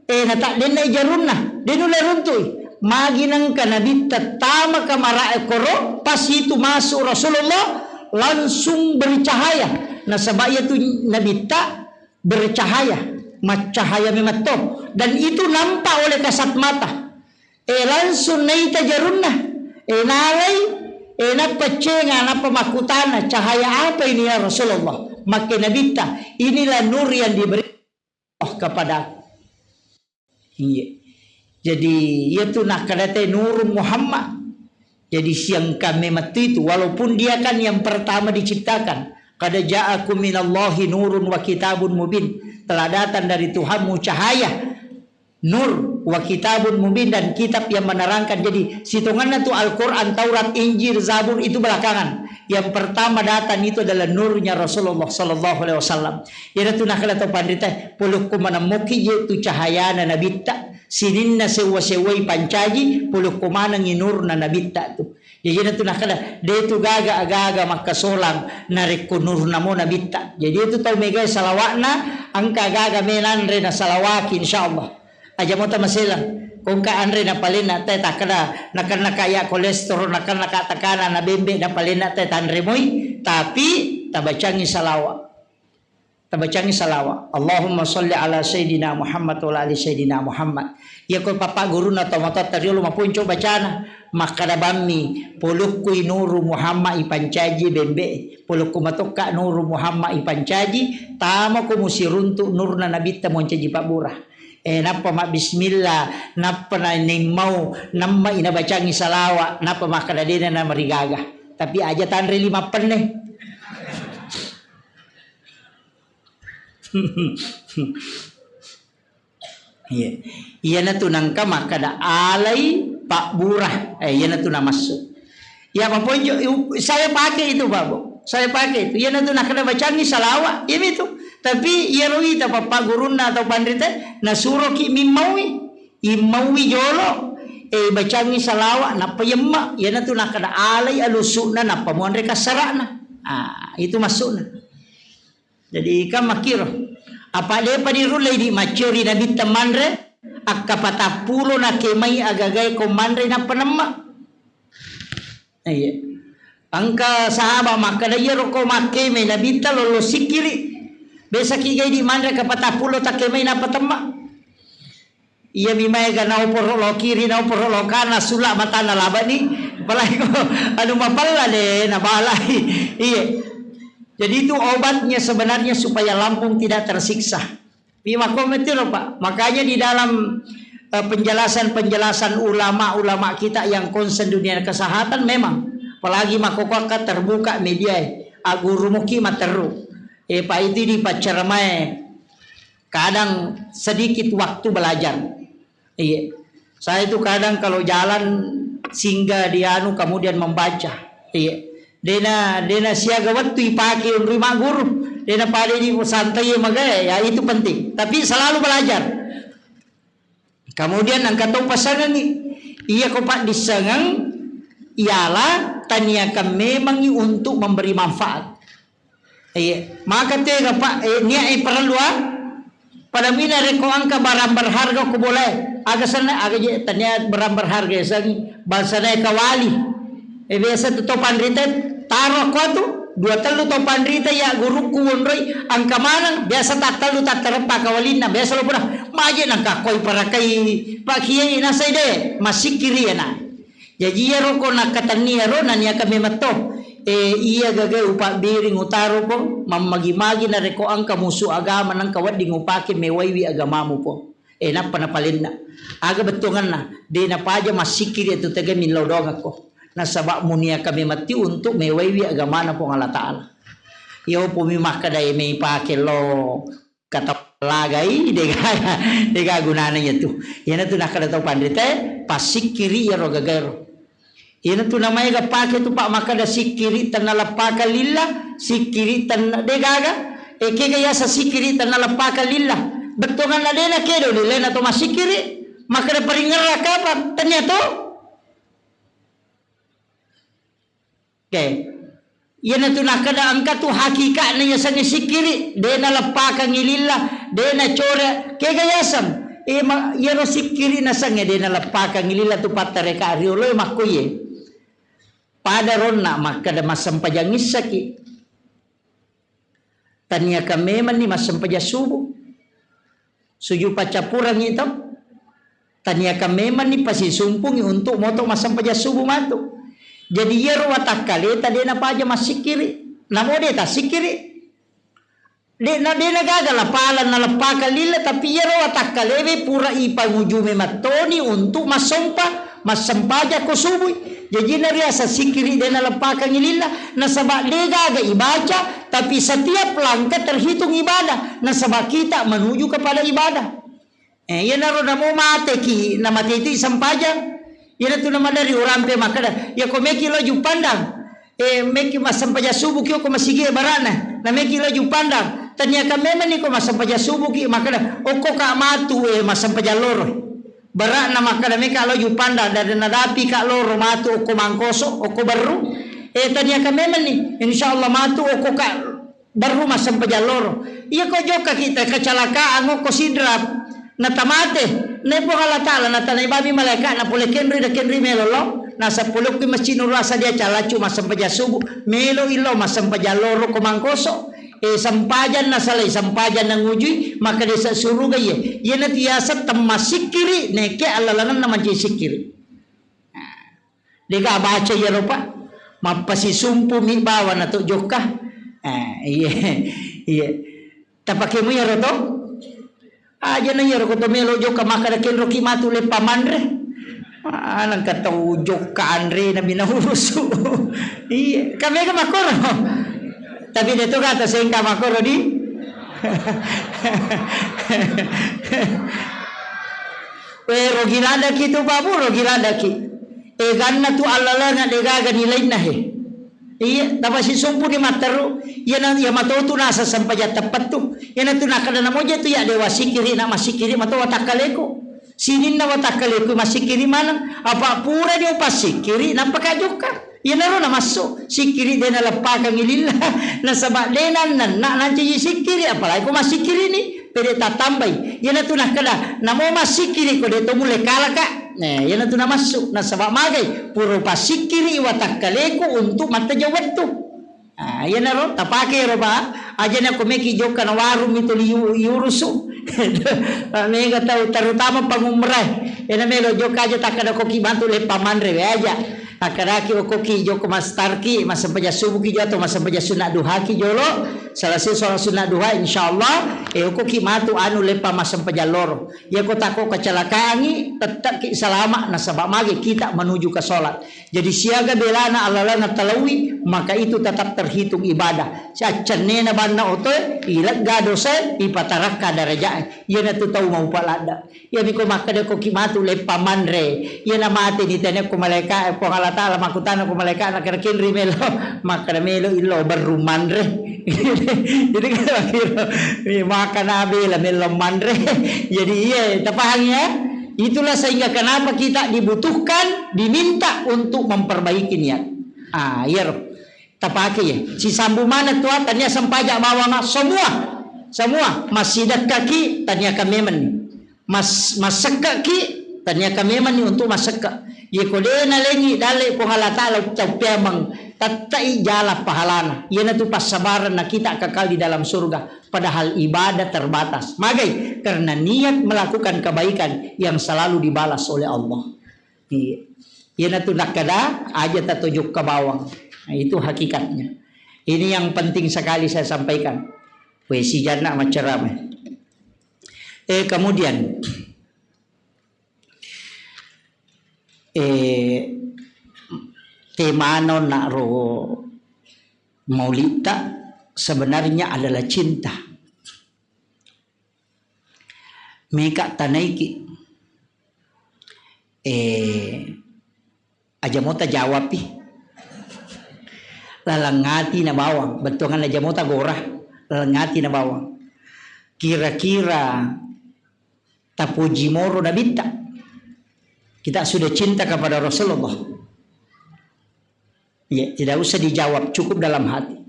eh, nataddenna i jarunna, de nulle runtui. Magi nengka nabitta tama kamara e koro, pas itu masuk Rasulullah, langsung bercahaya. Nasaba iyatu nabitta bercahaya, maccahaya memang to. Dan itu nampak oleh kasat mata. Eh, langsung naita jarunna. Eh, nalai, E, nappa cenga, nappa makkutana, "Cahaya apa ini, ya Rasulullah?" Makke Nabitta, "Inilah nur yang diberi Allah kepadaku." Iya. Jadi, iya tu nakkadate Nurun Muhammad. Jadi, siangka memang tu itu, walaupun dia kan yang pertama diciptakan. "Qad ja'akum minallahi nurun wa kitabun mubin." Telah datang dari Tuhanmu cahaya, nur, wa kitabun mubin, dan kitab yang menerangkan. Jadi, sitonganna tu Al-Quran, Taurat, Injil, Zabur itu belakangan. Yang pertama datang itu adalah nurnya Rasulullah sallallahu alaihi wasallam. Iyana tu nakkada tau panrita, "Polokko manemmoki je tu cahayana Nabitta, sininna sewwa-sewwai pancaji, polokko manengi nurna Nabitta tu." Jadi, iyana tu nakkada, "De tu gaga aga-aga makkasolang narekko nurna mo Nabitta." Jadi, itu tau megai salawatna, engka aga-aga menanre na salawaki, insyaallah. Aja mo tamaselang. Ko engka anre napalenna te takkada, nakenna ka iya kolesterol, nakenna ka tekanan, na bembe napalenna te tanre moi, tapi tabacangi salawa. Tabacangi salawa. Allahumma sholli ala sayyidina Muhammad wa ala ali sayyidina Muhammad. Iya ko papa guruna tomatoatta riolo maponco bacana. Makkada bammi, "Polokkui Nuru Muhammad ipancaji bembe. Polokku matokka Nuru Muhammad ipancaji, tamako musiruntu nurna Nabitta moncaji pabbura." Eh, nappa mabbismillah, nappa na-, naimmau, namma inabacangi salawa, nappa makkada dena namarigaga. Tapi aja tanre lima penne. Iya. Iyana tu nangka makkada alai pabbura. Eh, iyana tu namassu. Ya, maponjo, saya pakai itu, Pak, Bu. Saya pakai itu. Iyana tu nakkada bacangi salawa, iyami tu. Tapi iyaro ita papa gurunna atau panrita, nasuroki mimmaui. Immaui jolo, eh, bacangi salawa, nappa yemma. Iyana tu nakkada alai alusukna, nappa muanre kassarana. Ah, itu maksudna. Jadi, kan makkiro. Apa depa dirullei di macciori Nabitta manre, akka patappulo nakemai agagae ko manre nappa nemma. Iya. Engka sahabat makkada, "Iyaro ko makkemai Nabitta lollo sikkiri. Besaki gai di manre akka patappulo takkemai nappa temma." Iya mi maega naoporo lo kiri, naoporo lo kana, sula matana labani. Apalagi ko anu mapella de nabalai. Iya. Jadi itu obatnya sebenarnya supaya lambung tidak tersiksa. Pi makko metiro, Pak. Makanya di dalam, eh, penjelasan-penjelasan ulama-ulama kita yang concern dunia kesehatan memang, apalagi makkokkoakka terbuka media, eh, agurumuki matteru. Eh, Pak, itu dipaccaramae kadang sedikit waktu belajar. Iya. Saya itu kadang kalau jalan singgah di anu, kemudian membaca. Iya. Dena, dena siaga wettu ipake unrui magguru. Dena pada di santai magae, ya itu penting. Tapi selalu belajar. Kemudian engka to pasangengi. Iya ko paddissengeng, ialah taniakan memangi untuk memberi manfaat. Iya, maka tega, Pak, eh, niat, eh, parellu, ah? Pada mina rekko engka barang berharga ko bolae. Aga senna, aga je, tania barang berharga, ya, sangi. Bangsana kawali. Eh, biasa tu to panrita, taro ko tu, dua tellu to panrita, ya, gurukku wonroi, engka maneng, biasa tattellu tattareppa kawalinna, biasa lo pura, maje nangka koi parakai, Pak Kiai, nasai de, masikkiri, ya, na. Jaji iyaro ko nakkatenni iyaro naniaka memeng to, eh, iya gaga upabbiring utaro ko, mammagi-magi narekko engka musu agama nengka wedding upake mewaiwi agamamu po. Eh, nappa napalenna. Aga bettuanganna, de napaja massikkiri tu tega millau doangakko. Nasaba muniaka memeng ti untuk mewaiwi agamana Puang Allah Ta'ala. Iya upumi makkada e mei pake lo kata lagai, dega, dega gunana iyatu. Iyanatu nakkada tau panrita, passikkiri iyaro gagaero. Iyanatu namaega pake tu, Pak, makkada sikkiri tenna leppakang lillah, sikkiri tenna degaga. E, kega yaseng sikkiri tenna leppakang lillah? Bettuanganna dena kedo lillah na to massikkiri. Makkada paringerra kapang, tennia to. Oke. Iyanatu nakkeda engka tu hakikatna yasengnge sikkiri, de naleppakengngi lillah, de nacore, kega yaseng? E, ma-, iyaro sikkiri nasengnge de naleppakengngi lillah tu pattareka rioloe makkoye. Pada ronna makkeda massempajang issaki. Taniakan memanni massempajang subuh. Sujud paccappurengngi to. Taniakan memanni pasisumpungngi untuk moto massempajang subuh matu. Jadi iyaro watakkaleta de napaja massikkiri. Namo de tassikkiri. De na, de nagaga lapala naleppakang lilla, tapi iyaro watakkalewe pura ipangujumi mattoni untuk massompa, massempajang ko subui. Jaji nariaseng sikkiri de naleppakangi lilla, nasaba de gaga ibaca, tapi setiap langkah terhitung ibadah, nasaba kita menuju kepada ibadah. Eh, iyanaro namo mateki, namateti sempajang. Iyanatu namadari urampe makkeda, "Iya ko meki lo Juppandang, eh, meki massempajang subuh ki ko masigi e barana." Na meki lo Juppandang, taniaka memang niko massempajang subuh ki makkeda, "Okko ka matu, eh, massempajang loro." Barana makkeda meka lo Juppandang, dari nadapi ka loro matu okko Mangkoso, okko Berru. Eh, taniaka memang ni, insyaallah matu okko ka Berru massempajang loro. Iya ko jokka kita kecelakaan ko Sidrap, natamate. Nai Puang Allah Taala natanai bami malaika na pole kenri da kenri melo lo. Nasa pole ki masjid Nurul Asad dia calacu massempajang subuh. Melo ilo massempajang loro ko Mangkoso. Eh, sempajang nasalai, sempajang nangujui, maka desa suruga iye. Iya na tiasa temma sikkiri, neke allalangan na manci sikkiri. Nah. Dega baca iyaro, Pak. Mappasisumpu mi bawa na to jokka. Eh, iya. Iya. Tapake mu iyaro to? Aja na iyaro ko to melo jokka makkeda kenro ki matu leppa manre. Ah, nangka tau jokka anre na bina urusu. Iya, kamega makoro. Tapi de to kata sengka makoro di. We, rogi ladaki tu, Pak Bu, rogi ladaki. Eganna tu allalenga degaga nilainna he. Iya, tapasisumpu ni matteru. Iya na, iya matotu nasa sempajang teppettu. Iya na tu nakada namoja tu ya dewa sikiri na masikiri mato watakkaleku. Sininna watakkaleku masikiri maneng. Apa pura ni upasikiri nappa kajukka. Iyanaro namassu, sikkiri de naleppakangi lilla, nasaba de nannanna nancaji sikkiri, apalagi ko massikkiri ni, pede tattambai. Iyanatu nakkeda, namo massikkiri ko de to mulle kalaka. Nah, iyanatu namassu, nasaba magai, pura pasikkiri watakkaleku untuk mattajeng wettu. Ah, iyanaro tapake ro, Pak. Aja na ko meki jokka na warung itu liu-, iurusu. Mega tau terutama pangumrai. Ena melo jokka aja takkeda koki bantu leppa manre we aja. Akkedaki okkoki jokka mastarki, massempajang subuhki jolo atau massempajang sunna duhaki jolo. Selesai sholat sunna duha, insyaallah, eh, okkoki matu anu leppa massempajang loro. Iya ko tako kecelakaangi, tetapki salama nasaba magi kita menuju ke sholat. Jadi siaga belana allalenna talaui, maka itu tetap terhitung ibadah. Siaccennena banna otoe, ilegga dosae, ipatarakka darajae. Iyanatu tau maupa ladda. Iyami ko makkeda ko ki matu leppa manre. Iyana mate ni tene ko malaika, Puang Allah Taala makkutana ko malaika na kira kinri melo. Makkeda melo illo berru manre. Jadi kalau kira, ih, makan abela melo manre. Jadi iya, tapahang ya? Itulah sehingga kenapa kita dibutuhkan, diminta untuk memperbaiki niat. Ah, iya ro. Tapake ya. Sisambu mana tua tania sempaja bawang semua. Semua masih dekat ki tania kamemen. Mas-, massekkaki, taniaka memang ni untuk massekka. Iya ko de nalengi dalle Puang Allah Taala ucappeameng, tettai jala pahalana. Iyanatu passabarenna kita kekal di dalam surga. Padahal ibadah terbatas. Magai? Karena niat melakukan kebaikan yang selalu dibalas oleh Allah. Iya. Iyanatu nakkeda, aja tatojokka bawang. Nah, itu hakikatnya. Ini yang penting sekali saya sampaikan. We, sijanna maccarama. Eh, kemudian, eh, temano naro maulitta sebenarnya adalah cinta. Meka tanaiki. Eh, Aja mota jawabpi. Laleng ati na bawang, bettuanganna aja mota gora, laleng ati na bawang. Kira-kira tapuji moro Nabitta? Kita sudah cinta kepada Rasulullah. Ya, tidak usah dijawab, cukup dalam hati.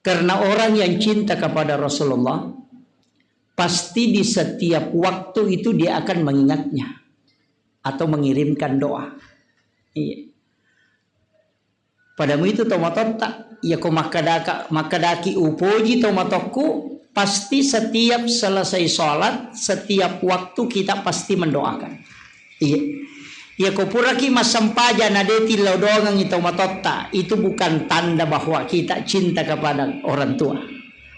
Karena orang yang cinta kepada Rasulullah, pasti di setiap waktu itu dia akan mengingatnya atau mengirimkan doa. Iya. Padamu itu tomatotta, iya ko makkedaka-, makkedaki upoji tomatokku, pasti setiap selesai sholat, setiap waktu kita pasti mendoakan. Iya. Iyako puraki massempajang na de tillau doangengngi tau matotta, itu bukan tanda bahwa kita cinta kepada orang tua.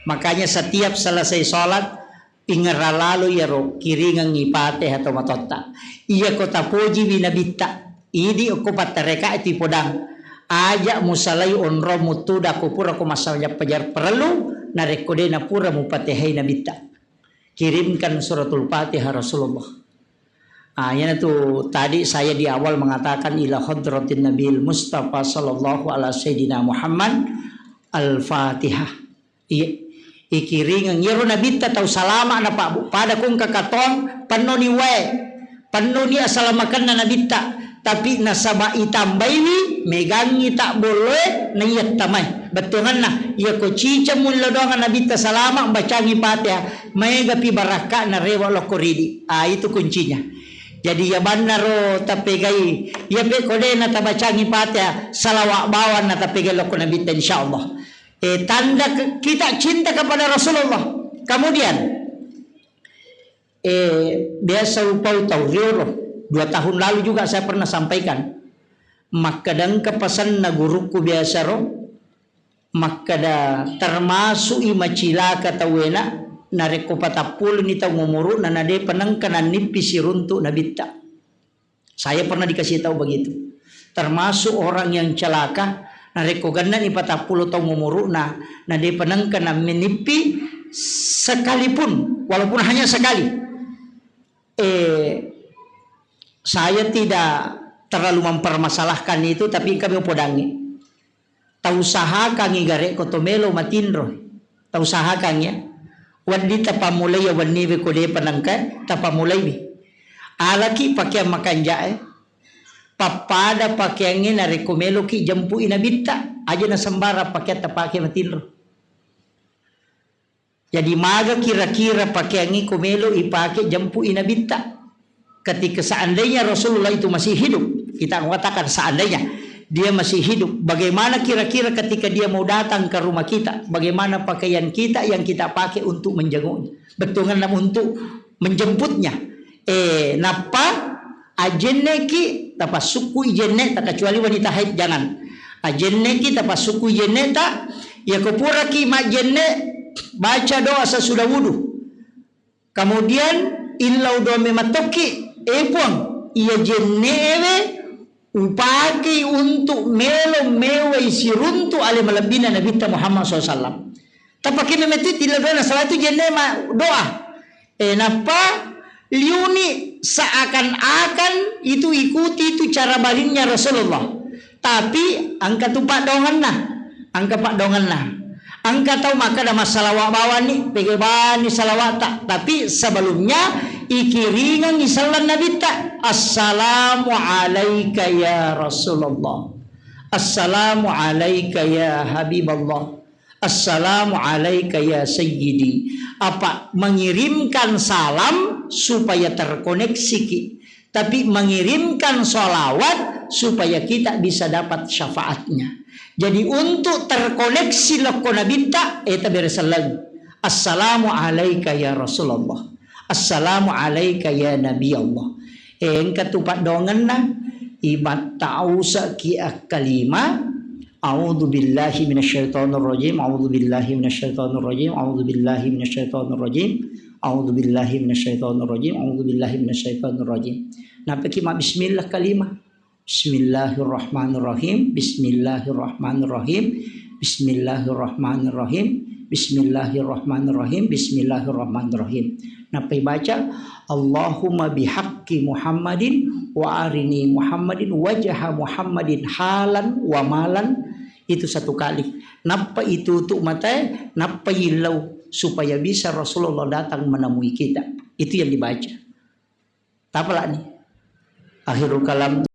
Makanya setiap selesai sholat, ingerra lalo iyaro kiringengngi Fatihah tau matotta. Iyako tapojiwi Nabitta, idi okko pattareka tu podang. Aja musalai onrong mutuda ko pura ko massempajang parellu, narekko de napura mupatihai Nabitta. Kirimkan suratul Fatihah Rasulullah. Ah, iyanatu tadi saya di awal mengatakan ila hadratin Nabil Mustafa sallallahu ala sayyidina Muhammad al-Fatihah. Iya, ikiringeng. Iyaro Nabitta tau salama na Pak Bu. Pada kung kakatong pennoni wae. Pennoni asalamakenna Nabitta. Tapi nasaba itambaiwi, megangngi tak bolloe, naiya tamai. Bettuanna, iyako ciceng mullo doang Nabitta salama, bacangi Fatihah. Maegapi barakka'na rewa lokko ridi. Ah, itu kuncinya. Jadi, iya bannaro tapegai, iya pe ko de na tabacangi Fatihah, salawat bawang na tapegai lokko Nabitta, insyaallah. Eh, tanda ke-, kita cinta kepada Rasulullah. Kemudian, eh, biasa upau tau riolo. Dua tahun lalu juga saya pernah sampaikan. Makkeda engka pasenna gurukku biasa ro, makkeda termasuk i macilaka tauwena, narekko patappuluni taung umuru'na na depa nengka nannippi siruntu Nabitta. Saya pernah dikasih tahu begitu. Termasuk orang yang celaka, narekko gennani patappulo taung umuru'na, na depa nengka nammenippi sekalipun, walaupun hanya sekali. Eh, saya tidak terlalu mempermasalahkan itu, tapi kami podangi. Tausahakangngi garekko to melo matinro. Tausahakangngi, ya. Wedding tapammulai ya wenniwe ko depa nengka tapammulaiwi. Alaki pakeang makanjae. Pappada pakeangnge narekko meloki jempui Nabitta. Aja na sembarang pakeang tapake matinro. Jadi, maga kira-kira pakeangngi ko melo ipake jempui Nabitta? Ketika seandainya Rasulullah itu masih hidup, kita katakan seandainya dia masih hidup, bagaimana kira-kira ketika dia mau datang ke rumah kita? Bagaimana pakaian kita yang kita pakai untuk menjenguknya? Bettuanna untuk menjemputnya. Eh, nappa ajenneki, tapassukkui jenne ta, kecuali wanita haid, jangan. Ajenneki, tapassukkui jenne ta, iyako puraki majjenne, baca doa sesudah wudu. Kemudian, illau doa mematokki, eh Puang, iya jennewe upakei untuk melo mewai siruntu ale malebbina Nabitta Muhammad sallallahu alaihi wasallam. Tapake memetti tilla doa, nasaba itu jenne ma doa. Eh, nappa liuni seakan-akan itu ikuti itu cara balinnya Rasulullah. Tapi engka tu paddoangenna, engka paddoangenna. Engka tau makkeda massalawa bawanni, pegabani salawata. Tapi sebelumnya ikiringengngi selleng Nabitta. Assalamu alaika ya Rasulullah. Assalamu alaika ya Habiballah. Assalamu alaika ya sayyidi. Apa mengirimkan salam supaya terkoneksiki, tapi mengirimkan salawat supaya kita bisa dapat syafaatnya. Jadi untuk terkoneksi lokko Nabitta, eta bere selleng. Assalamu alaika ya Rasulullah. Assalamu alaika ya Nabi Allah. Eh, engka tu paddoangenna, imattausaki akkalima, a'udzu billahi minasyaitonir rajim, a'udzu billahi minasyaitonir rajim, a'udzu billahi minasyaitonir rajim, a'udzu billahi minasyaitonir rajim, a'udzu billahi minasyaitonir rajim. Nappaki ma bismillah kalima. Bismillahirrahmanirrahim, bismillahirrahmanirrahim, bismillahirrahmanirrahim, bismillahirrahmanirrahim, bismillahirrahmanirrahim. Nappai baca, Allahumma bihaqqi Muhammadin wa arini Muhammadin wajha Muhammadin halan wa malan, itu satu kali. Nappa itu tu matae, nappa illau supaya bisa Rasulullah datang menemui kita. Itu yang dibaca. Tapalani. Akhirul kalam.